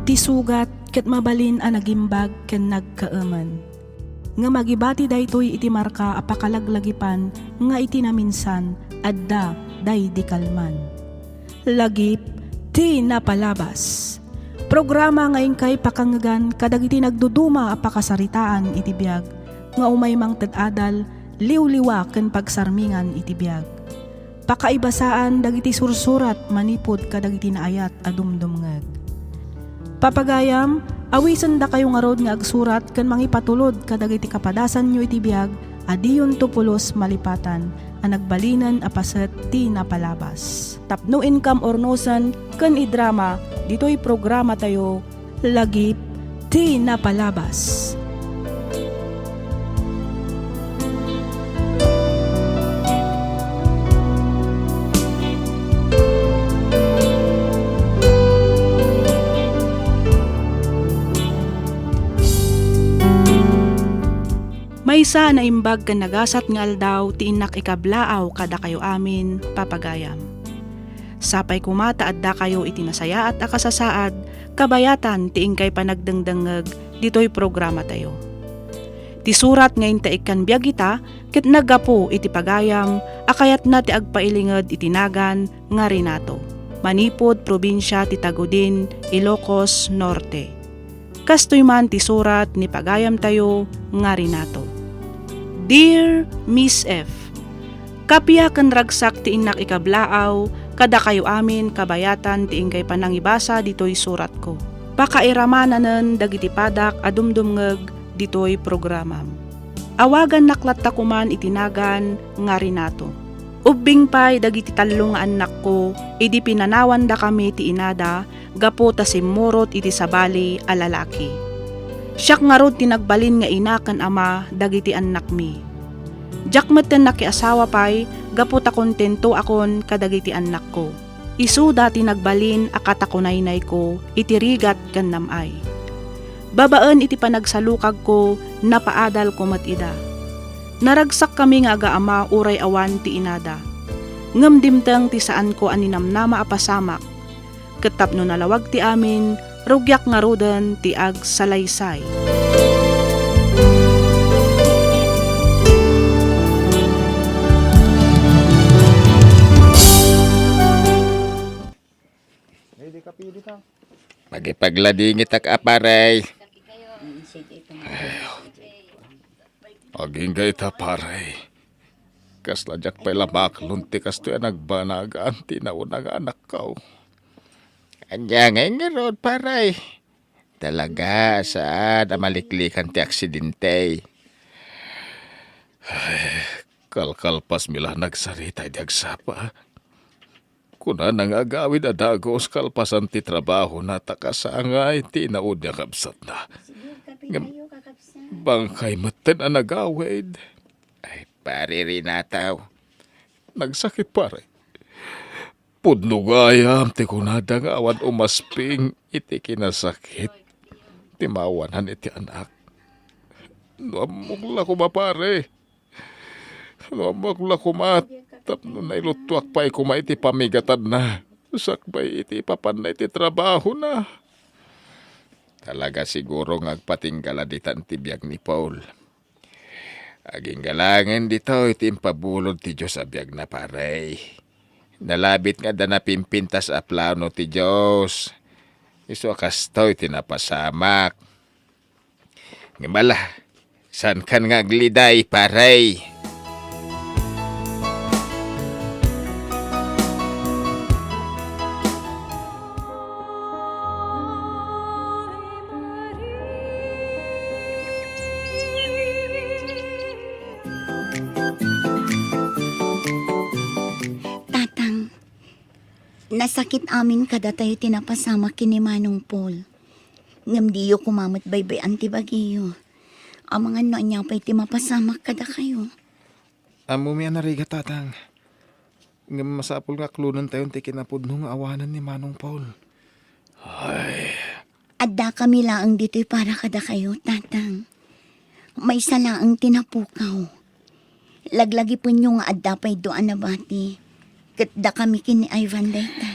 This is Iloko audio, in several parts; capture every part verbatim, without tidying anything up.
Ti sugat ket mabalin a nagimbag ken nagkaemen. Ngem agibati daytoy iti marka a pakalaglagipan nga iti naminsan, adda daydi kalman. Lagip ti napalabas. Programa nga inkay pakangngegan kadagiti nagduduma a pakasaritaan iti biag nga umay mangted adal, liwliwa ken pagsarmingan iti biag. Pakaibasaan dagiti sursurat manipud kadagiti naayat a dumdumngeg. Papagayam, awisendakayo ngarud nga agsurat ken mangipatulod kadagiti kapadasanyo iti biag a diyonto pulos malipatan a nagbalinen a paset ti napalabas. Tapno inkam urnosen ken idrama ditoy programatayo, Lagip ti Napalabas. Maysa a naimbag ken nagasat nga aldaw ti innak ikablaaw kadakayo amin, papagayam. Sapay koma ta addakayo iti nasayaat a kasasaad kabayatan ti inkay panagdengdengngeg ditoy programatayo. Ti surat nga inta ikkan biag ita ket naggapu iti pagayam a kayatna ti agpailinged iti nagan nga Renato, manipud probinsia ti Tagudin, Ilocos Norte. Kastoy man ti surat ni pagayamtayo nga Renato. Dear Miss F, kappia ken ragsak ti innak ikablaaw kadakayo amin kabayatan ti inkay panangibasa ditoy suratko. Pakairamananen dagiti padak a dumdumngeg ditoy programam. Awagannak latta koman iti nagan nga Renato. Ubbing pay dagiti tallo nga annakko idi pinanawandakami ti inada gapu ta simmurot iti sabali a lalaki. Siak ngarud ti nagbalin nga ina ken ama dagiti annakmi. Diak metten nakiasawa pay gapu ta kontentoakon kadagiti annakko. Isuda ti nagbalin a katakunaynayko iti rigat ken nam-ay. Babaen iti panagsalukagko, napaadalko met ida. Naragsakkami nga agaama uray awan ti inada. Ngem dimteng ti saanko a ninamnama a pasamak, ket tapno nalawag ti amin, rugiak ngaruden ti agsalaysay. Makipagladingitak a, pare. Agingga ita, pare. Kasla diak pay la maklon ti kastoy a nagbanagan ti nauna nga anakko. Ania ngay ngarud, pare? Talaga, saan a maliklikan ti aksidente? Ay, kalkalpasmi la nagsarita idi agsapa. Kunana nga agawid a dagus kalpasan ti trabahona ta kasangay ti inaudi a kabsatna. Ngem bangkay metten a nagawid. Ay, pare Renato. Nagsakit, pare. Pudno gayam ti kunada nga awan umasping iti kinasakit ti maawanan iti anak. No ammok la koma, pare. No ammok la koma, tapno nailuttuak pay koma iti pamigatanna, sakbay iti ipapanna iti trabahona. Talaga siguro nga agpatinggaladitan ti biag ni Paul. Agingga laengen ditoy ti impabulod ti Dios a biagna, pare. Nalabit nga adda napimpintas a plano ti Dios. Isu a kastoy ti napasamak. Ngem ala, saankan nga agliday, pare. Tatang, nasakit amin kadatayo ti napasamak ken ni Manong Paul. Ngem diyo koma met baybay-an ti bagiyo. Amangan no ania pay ti mapasamak kadakayo. Ammomi a narigat, Tatang. Ngem masapul nga aklonentayon ti kinapudno nga awanen ni Manong Paul. Ay. Addakami laeng ditoy para kadakayo, Tatang. Maysa laeng ti napukaw. Laglagipenyo nga adda pay dua a nabati. Ket dakami ken ni Ivan dayta.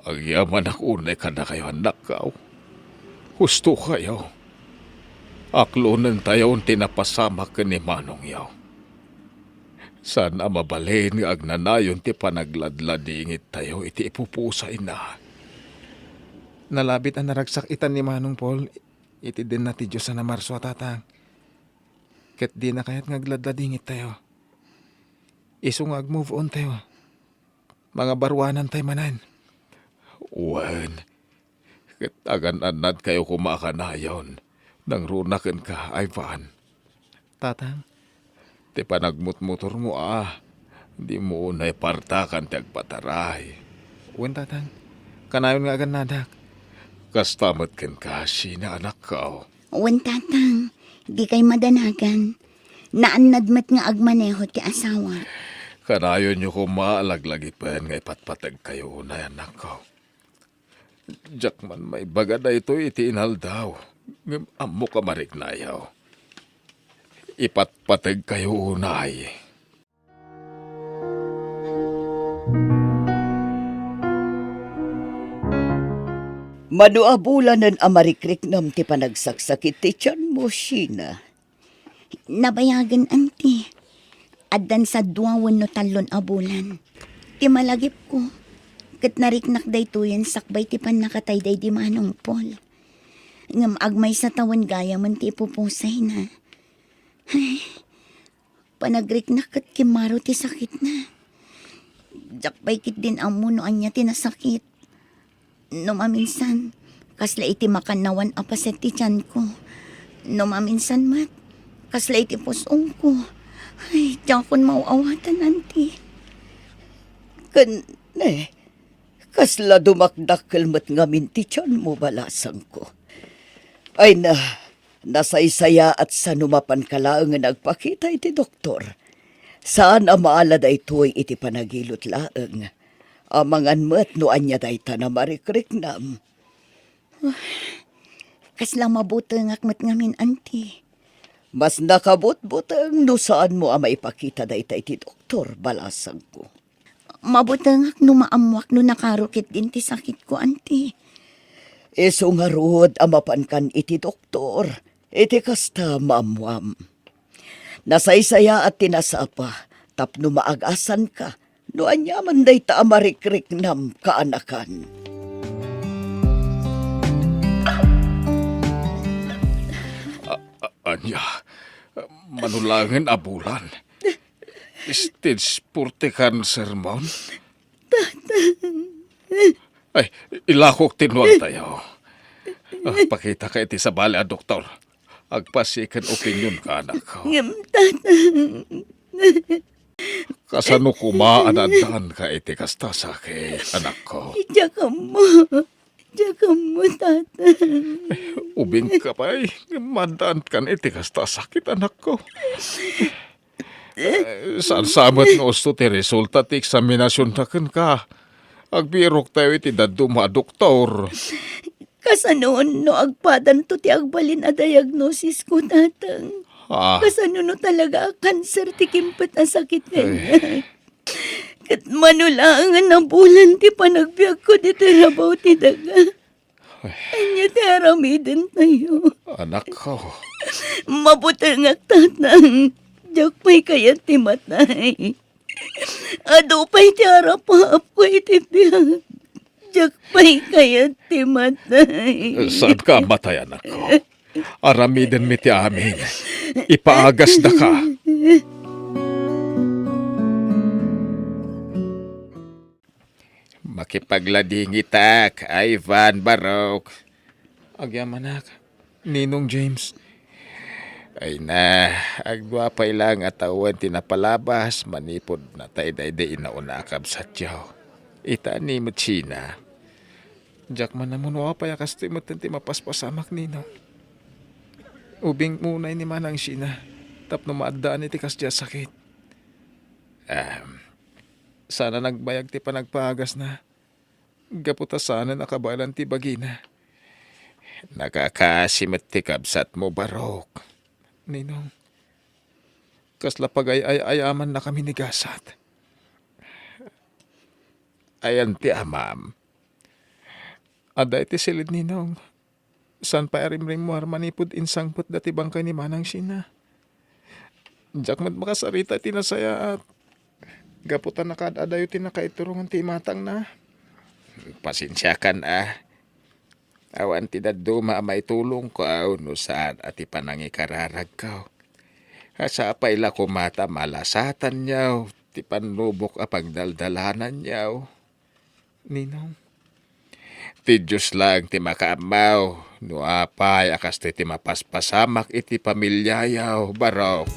Agyamanak unay kadakayo, annakko. Husto kayo. Aklonentayon ti napasamak ken ni manongyo. Saan a mabalin nga agnanayon ti panagladladingittayo iti ipupusayna. Nalabit a naragsak itan ni Manong Paul iti dinna ti Dios a namarso a tatang. Ket dina kayat nga agladladingittayo. Isu nga ag-move on tayo. Mangabaruanantayo manen. Wen, ket agan-annadkayo koma a kanayon, nangruna kenka, Ivan. Tatang? Ti panagmutmotormo a, dimo unay partakan ti agpataray. Wen, Tatang. Kanayon nga agannadak. Kasta met kenka, Sheena, anakko. Wen, Tatang. Dikay madanagan. Naannad met nga agmaneho ti asawa. Kanayonyo koma a laglagipen nga ipatpategkayo unay, anakko. Diak man maibaga daytoy iti inaldaw, ngem ammok a mariknayo. Ipatpategkayo unay. Mano a bulanen a marikriknam ti panagsaksakit ti tianmo, Sheena? Nabayagen, Auntie. Addan sa dua wenno tallon a bulan. Ti malagipko, ket nariknak daytoyen sakbay ti pannakatay daydi Manong Paul. Ngem agmaysa tawen gayamen ti ipupusayna. Ay, panagriknak ket kimmaro ti sakitna. Diak pay ketdin ammo no ania ti nasakit. No maminsan, kasla iti makannawan a paset ti tianko. No maminsan met, kasla iti pus-ongko. Ay, diakon maaw-awatan, Auntie. Ken, ne, kasla dumakdakkel met ngamin ti tianmo, balasangko. Ay na, nasaysayaat sa no mapanka laengen agpakita iti doktor. Saan a maala daytoy iti panagilot laeng. Amangan met no ania dayta a marikriknam. Kasla mabutengak met ngamin, Auntie. Mas nakabutbuteng no saanmo a maipakita dayta iti doktor, balasangko. Mabutengak no maammoak no nakaro ketdin ti sakitko, Auntie. Isu ngarud a mapankan iti doktor, iti kasta maammoam. Nasaysayaat ti nasapa tapno maagasanka no aniaman dayta a marikriknam, kaanakan. A-, a-, ania? Mano laengen a bulan? Stage four ti cancer mon? Ay, ilakok ti nuangtayo. Ah, pakitaka iti sabali a doktor. Agpa-second opinion ka, anakko. Ngem, Tatang. Kasano koma a naaddaanka iti kasta sakit, anakko? Diak ammo. Diak ammo, Tatang. Ubingka pay, ngem maaddaankan iti kasta sakit, anakko. Eh, saan sa met nga usto ti resulta ti eksaminasionta kenka? Agbiroktayo iti dadduma a doktor. Kasano no agpadanto ti agbalin a diagnosisko, Tatang? Ah. Kasano no talaga a kanser ti kimpet a sakit nga idiay? Ket mano laengen a bulan ti panagbiagko ditoy rabaw ti daga. Ania ti aramidentayo? Anakko. Mabutengak, Tatang. Diak pay kayat ti matay. Adu pay ti arapaapko iti biag. Diak pay kayat ti matay. Saanka a matay, anakko. Aramidenmi ti amin. Ipaagasdaka. Makipagladingitak, Ivan, Barok. Agyamanak, Ninong James. Ay na, agdua pay laeng a tawen ti napalabas manipud natay daydi inauna a kabsatyo. Ita ni Machina. Diak man ammo no apay a kastoy metten ti mapaspasamak, Ninong. Ubing unay ni Manang Sheena tapno maaddaan iti kasdiay a sakit. Em, Sana nagbayag ti panagpaagasna, gapu ta saanen a kabaelan ti bagina. Nakakaasi met ti kabsatmo, Barok. Ninong, kasla pagay-ay-ayamannakami ni gasat. Ayan ti amam. Adda iti siled, Ninong. Saan pay a rimrimmuar manipud insangpet dati bangkay ni Manang Sheena. Diak met makasarita iti nasayaat. Gapu ta nakaad-adayo ti nakaiturongan ti imatangna. Pasensiakan a. Awan ti dadduma a maitulongko no saan a ti panangikararagko. Sapay la koma ta malasatanyo ti pannubok a pagdaldalananyo. Ninong. Ti Dios laeng ti makaammo no apay a kastoy ti mapaspasamak iti pamiliayo, barok.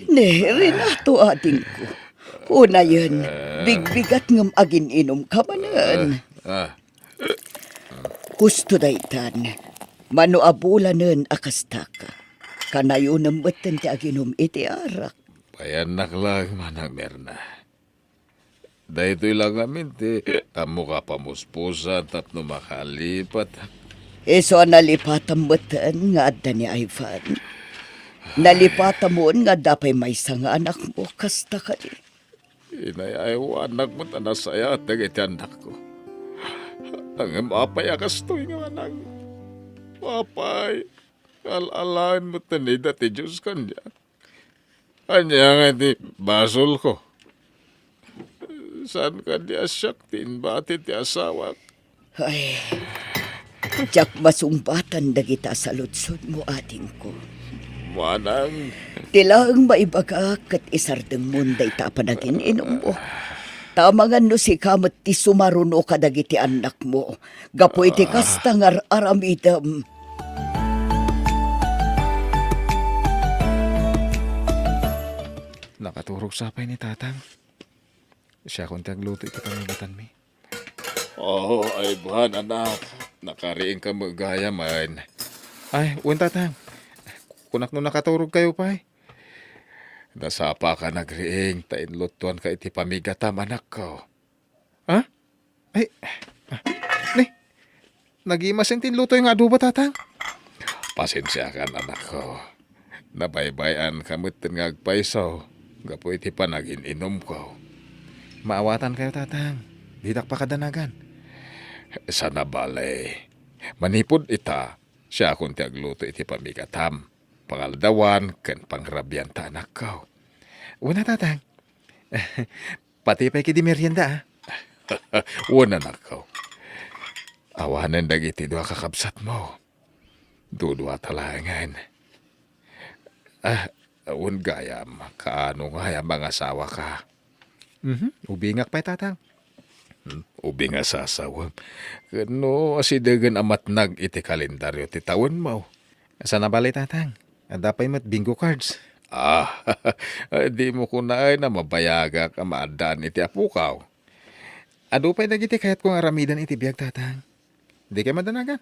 Ne, Renato, adingko. Unayen, bigbigat ngem agin-inumka manen. Ah, ah. Husto daytan. Mano a bulanen a kastaka. Kanayonem metten ti aginum iti arak. Payannak laeng, Manang Merna. Daytoy la ngamin ti ammok a pamuspusan tapno makalipat. Isu a nalipatam metten nga adda ni Ivan. Nalipatamon nga adda pay maysa nga anakmo, kasta kadi. Inay-aywanak met a nasayaat dagiti annakko. Ngem apay a kastoy nga manang? Apay, al-alaen met ni dati Dios kaniak. Ania nga iti basolko? Saan kadi a siak ti imbati ti asawak? Ay, diak masungbatan dagita a saludsodmo, adingko. Manang. Ti laeng maibagak ket isardengmon dayta a panagin-inummo. Ta amangan no sika met ti sumaruno kadagiti annakmo, gapu iti kasta nga ar-aramidem. Nakaturog sa pay ni Tatang. Siakon ti agluto iti pangigatanmi. Oh, Ivan, anak. Nakariingka met gayamen. Ay, wen, Tatang. Kunak no nakaturogkayo pay. Nasapaka nagriing ta inluttuanka iti pamigatam, anakko. Ha? Ay, ah, ne, nagimasen ti inlutoyo nga adobo, Tatang. Pasensiakan, anakko. Nabaybay-anka metten nga agpayso gapu iti panagin-inumko. Maawatankayo, Tatang. Didak pakadanagan. Saan a bale. Manipud ita, siakon ti agluto iti pamigatam, pangaldawan, ken pangrabian ta, anakko. Wen a, Tatang. Pati pay kadi merienda, a. Wen, anakko. Awanen dagiti dua kakabsatmo. Duduata laengen. Ah, wen gayam, kaano ngay a mangasawaka? Mhm, ubingak pay, Tatang. Hmm, ubing a sasawem. Ken no asidegen a matnag iti kalendario ti tawenmo. Saan a bale, Tatang. Adda pay met bingo cards. Ah, dimo kunaen a mabayagak a maaddaan iti apokaw. Adu pay dagiti kayatko nga aramiden iti biag, Tatang. Dikay madanagan.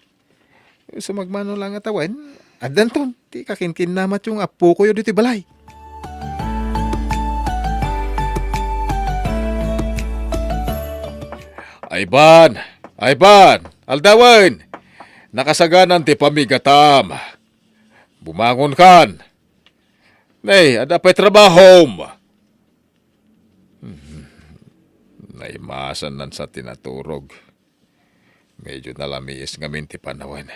Sumagmamano la nga tawen, addanton ti kakinkinnamatyo nga apokoyo ditoy balay. Ivan! Ivan! Aldawen! Nakasaganan ti pamigatam. Bumangonkan! Nay, adda pay trabahom! Naimasannan sa ti naturog. Medyo nalamiis ngamin ti panawen.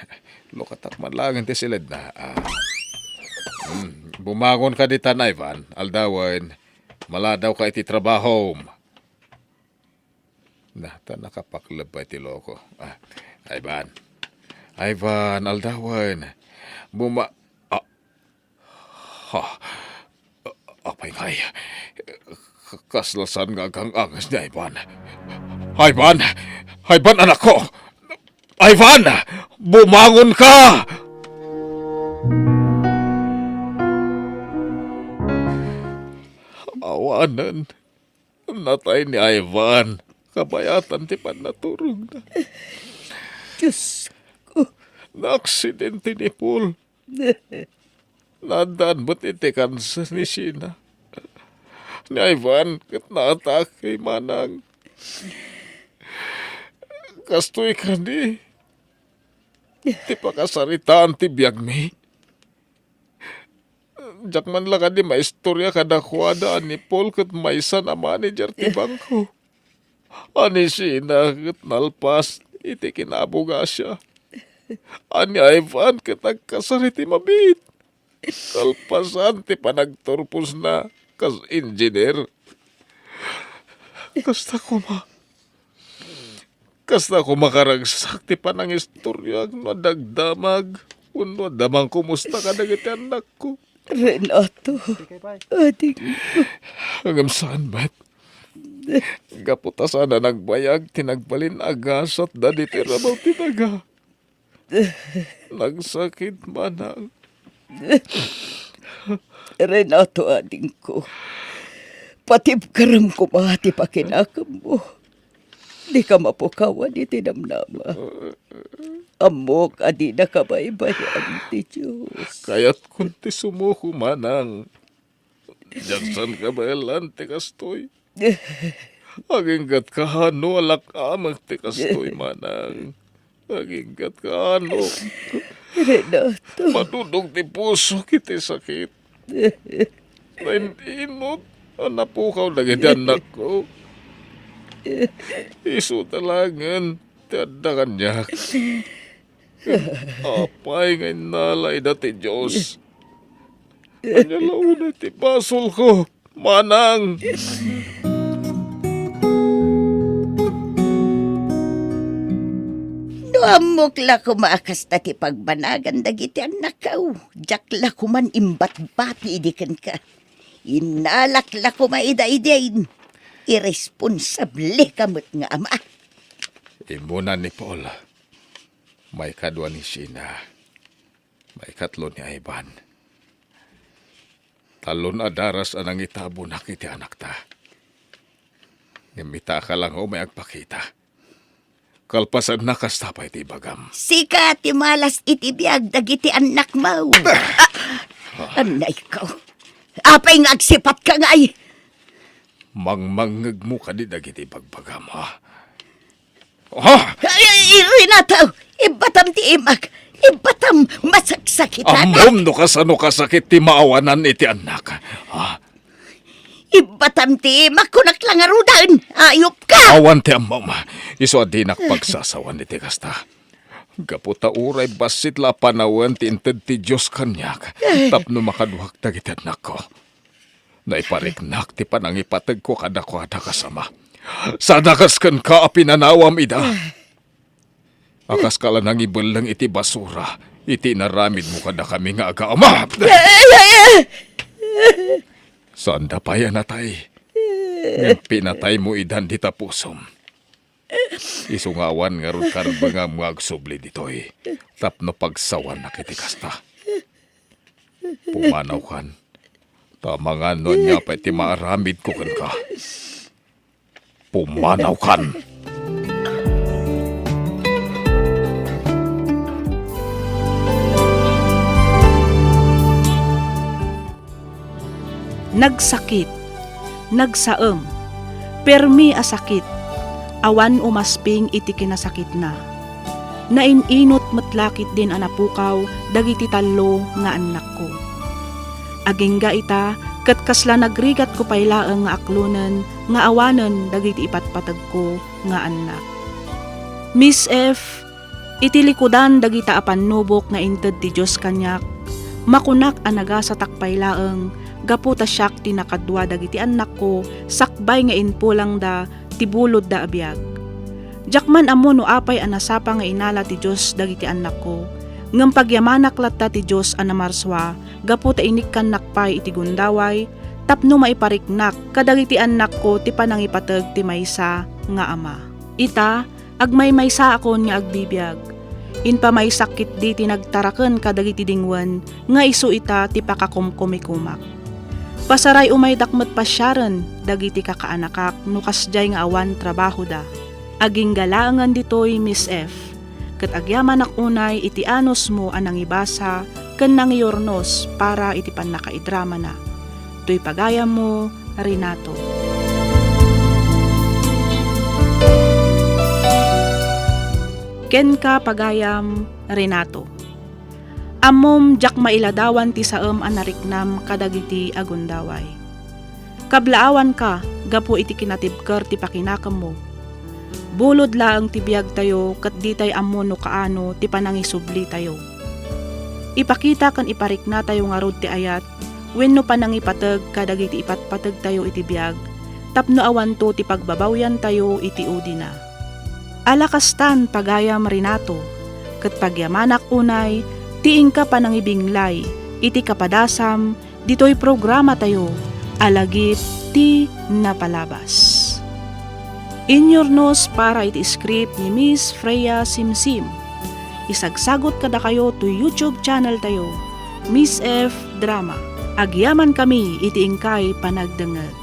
Lukatak man laeng ti siledna. Ah. Hmm, bumangon ka ditan, Ivan. Aldawen, maladaw ka iti trabahom. Na, ta nakapakleb pay ti loko. Ah, Ivan. Ivan, aldawen. Buma-, ah, Ha? Apay ngay? K-, kasla saan nga agang-anges ni Ivan? Ivan! Ivan, anakko! Ivan! Bumangon ka! Awanen. Natay ni Ivan. Kabayatan ti pannaturogna. Diyos ko. Naaksidente ni Paul. Naaddaan met iti kanser ni Sheena. Ni Ivan ket naatake, manang. Kastoy kadi. ti pakasaritaan ti biagmi. Diak man la kadi maistorya kadakuada a ni Paul ket maysa a manager ti bangko. A ni Sheena ket nalpas iti kinaabogasia. A ni Ivan ket agkasar iti mabiit. Kalpasan ti panagturposna kas engineer. Kasta koma, kasta koma karagsak ti panangistoriak no adda agdamag wenno adda mangkumusta kadagiti annakko. Renato, adingko. Ngem saan met. Gapu ta saan a nagbayag ti nagbalin a gasatda ditoy rabaw ti daga. Nagsakit, manang. Renato, adingko, patibkerem koma ti pakinakemmo. Dika mapukawan iti namnama. Ammok a dinaka baybay-an ti Dios. Kayatkon ti sumuko, manang. Diak saan kabaelan ti kastoy. Aginggatka no alak-amek ti kastoy, manang. Aginggatka no. Renato. Madudog ti pusok iti sakit. Nain-inut a napukaw dagiti annakko. Isu ta laengen ti adda kaniak. Apay nga innala ida ti Dios? Ania la unay ti basolko, manang? No ammok la koma a kasta ti pagbanagan dagiti annakko, diak la koman imbatbati idi kenka. Innalak la koma ida idin. Irresponsableka met nga ama. Immuna ni Paul. Maikadua ni Sheena. Maikatlo ni Ivan. Talon a daras a nangitabunak iti anakta. Ngem ita a kalangaw may agpakita. Kalpasanna, kasta pay ti ibagam. Sika ti malas iti biag dagiti annakmo. Ah! Annayko. Apay nga agsipatka ngay? Mangmangngegmo kadi dagiti ibagbagam, ha? Ha? Ay, ay, Renato! Ibbatam ti imak! Ibbatam! Masaksakitan! Ammom no kasano kasakit ti maawanan iti annak. Ha? Ibbatam ti imak, kunak la ngaruden! Ayupka! Awan ti ammom. Isu a dinak pagsasawan iti kasta. Gapu ta uray bassit la a panawen ti inted ti Dios kaniak tapno makaduak dagiti annakko. Naipariknak ti panangipategko kadakuada kas ama. Saan a kas kenka a pinanawam ida. A kaska la nangibelleng iti basura iti inaramidmo kadakami nga aga-ama. Saanda pay a natay. Ngem pinataymo idan dita pusom. Isu nga awan ngarud karbengam nga agsubli ditoy tapno pagsawanak iti kasta. Pumanawkan, ta amangan no ania pay ti maaramidko kenka. Pumanawkan. Nagsakit, nagsaem, permi a sakit, awan umasping iti kinasakitna. Nain-inut met la ketdin a napukaw dagiti tallo nga annakko. Agingga ita ket kasla nagrigatko pay laeng nga aklonen nga awanen dagiti ipatpategko nga annak. Miss F, iti likudan dagita a pannubok nga inted ti Dios kaniak, makunak a nagasatak pay laeng gapu ta siak ti nakadua dagiti annakko sakbay nga impulangda ti bulodda a biag. Diak man ammo no apay a nasapa nga inala ti Dios dagiti annakko, ngem pagyamanak latta ti Dios a namarsua gapu ta inikkannak pay iti gundaway tapno maipariknak kadagiti annakko ti panangipateg ti maysa nga ama. Ita, agmaymaysaakon nga agbibiag. Impamaysak ketdi ti nagtaraken kadagiti dingwen nga isu ita ti pakakumkumikumak. Pasaray umaydak met pasiaren dagiti kakaanakak no kasdiay nga awan trabahoda. Agingga laengen ditoy, Miss F, ket agyamanak unay iti anusmo a nangibasa ken nangiurnos para iti pannakaidramana. Toy pagayammo, Renato. Kenka, pagayam Renato. Ammom, diak mailadawan ti saem a nariknam kadagiti agundaway. Kablaawanka gapu iti kinatibker ti pakinakemmo. Bulod laeng ti biagtayo ket ditay ammo no kaano ti panangisublitayo. Ipakita ken ipariknatayo ngarud ti ayat wenno panangipateg kadagiti ipatpategtayo iti biag tapno awanto ti pagbabawyantayo iti udina. Ala kastan, pagayam Renato, ket pagyamanak unay ti inka panangibinglay iti kapadasam ditoy programatayo a Lagip ti Napalabas. Inyurnos para iti script ni Miss Freya Simsim. Isagsagut kadakayo to YouTube channel tayo, Miss F Drama. Agyaman kami iti inkay panagdengngeg.